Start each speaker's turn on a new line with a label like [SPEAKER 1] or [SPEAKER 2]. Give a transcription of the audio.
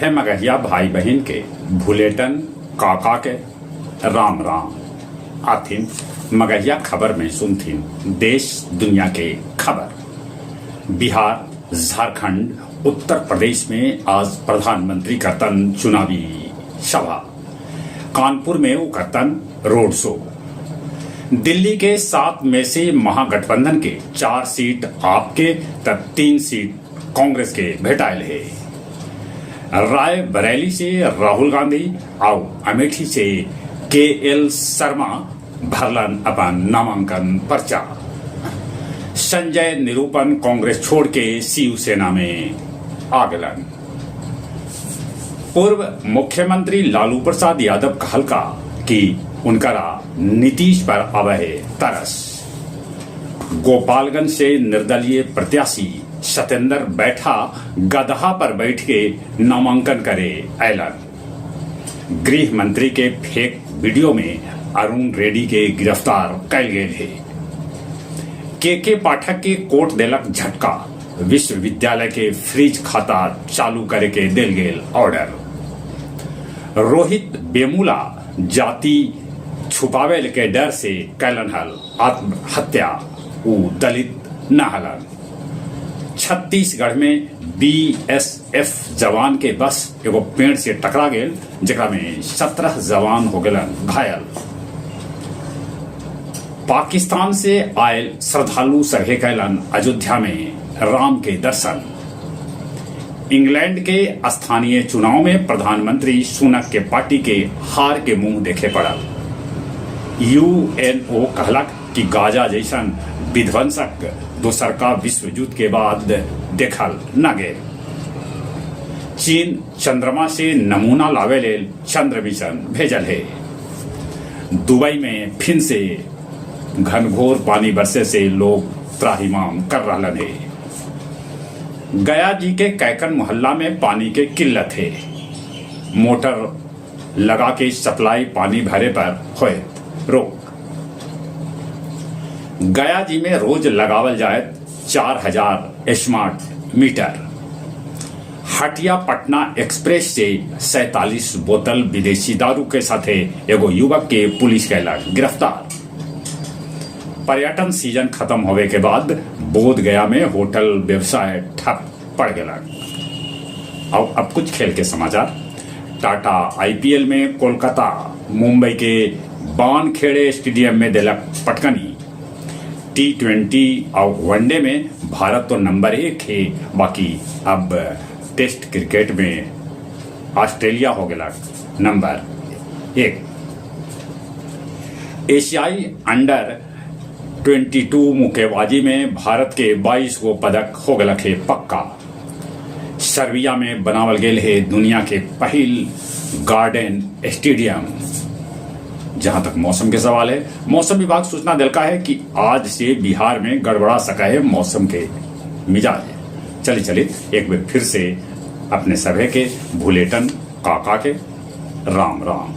[SPEAKER 1] सभे मगहिया भाई बहिन के भुलेटन काका के राम राम। आथिन मगहिया खबर में सुनथिन देश दुनिया के खबर। बिहार, झारखंड, उत्तर प्रदेश में आज प्रधानमंत्री करतन चुनावी सभा। कानपुर में ऊ करतन रोड शो। दिल्ली के 7 में से महागठबंधन के 4 सीट आपके त 3 सीट कांग्रेस के भेटायल हे। रायबरेली से राहुल गांधी आउ अमेठी से के एल शर्मा भरलन अपन नामांकन पर्चा। संजय निरूपण कांग्रेस छोड़ के शिवसेना में आ गेलन। पूर्व मुख्यमंत्री लालू प्रसाद यादव कहलका कि उनकरा नीतीश पर आवे है तरस। गोपालगंज से निर्दलीय प्रत्याशी सत्येंद्र बैठा गदहा पर बैठ के नामांकन करे ऐलन। गृह मंत्री के फेक वीडियो में अरुण रेड्डी के गिरफ्तार कैल गेल हे। के पाठक के कोर्ट देलक झटका, विश्वविद्यालय के फ्रीज खाता चालू करे के देल गेल ऑर्डर। रोहित बेमुला जाति छुपावे के डर से कैलन हल आत्महत्या, ऊ दलित न हलन। छत्तीसगढ़ में बीएसएफ जवान के बस एगो पेड़ से टकरा गेल, जेकरा में 17 जवान हो गेलन घायल। पाकिस्तान से आयल श्रद्धालु सभे कैलन अयोध्या में राम के दर्शन। इंग्लैंड के स्थानीय चुनाव में प्रधानमंत्री सुनक के पार्टी के हार के मुंह देखे पड़ल। यूएनओ कहलक कि गाजा जैसन विध्वंसक दोसरका विश्व युद्ध के बाद देखल न गेल। चीन चंद्रमा से नमूना लावे लेल चंद्र मिशन भेजल हे। दुबई में फिन से घनघोर पानी बरसे से लोग त्राहिमाम कर रहलन हे। गया जी के कैकन मोहल्ला में पानी के किल्लत है। मोटर लगा के सप्लाई पानी भरे पर होयत रोक। गया जी में रोज लगावल जाए 4000 स्मार्ट मीटर। हटिया पटना एक्सप्रेस से 47 बोतल विदेशी दारू के साथे एगो युवक के पुलिस कैलक गिरफ्तार। पर्यटन सीजन खत्म होवे के बाद बोध गया में होटल व्यवसाय ठप पड़ गया। और अब कुछ खेल के समाचार। टाटा आईपीएल में कोलकाता मुंबई के बानखेड़े स्टेडियम में दिलक पटकनी। टी20 और वनडे में भारत तो नंबर 1 है, बाकी अब टेस्ट क्रिकेट में ऑस्ट्रेलिया हो गया नंबर 1। एशियाई अंडर 22 मुक्केबाजी में भारत के 22 गो पदक हो गया है पक्का। सर्बिया में बनावल गेल है दुनिया के पहिल गार्डन स्टेडियम। जहां तक मौसम के सवाल है, मौसम विभाग सूचना दिलका है कि आज से बिहार में गड़बड़ा सका है मौसम के मिजाज। चलिए चलिए एक बार फिर से अपने सभे के भुलेटन काका के राम राम।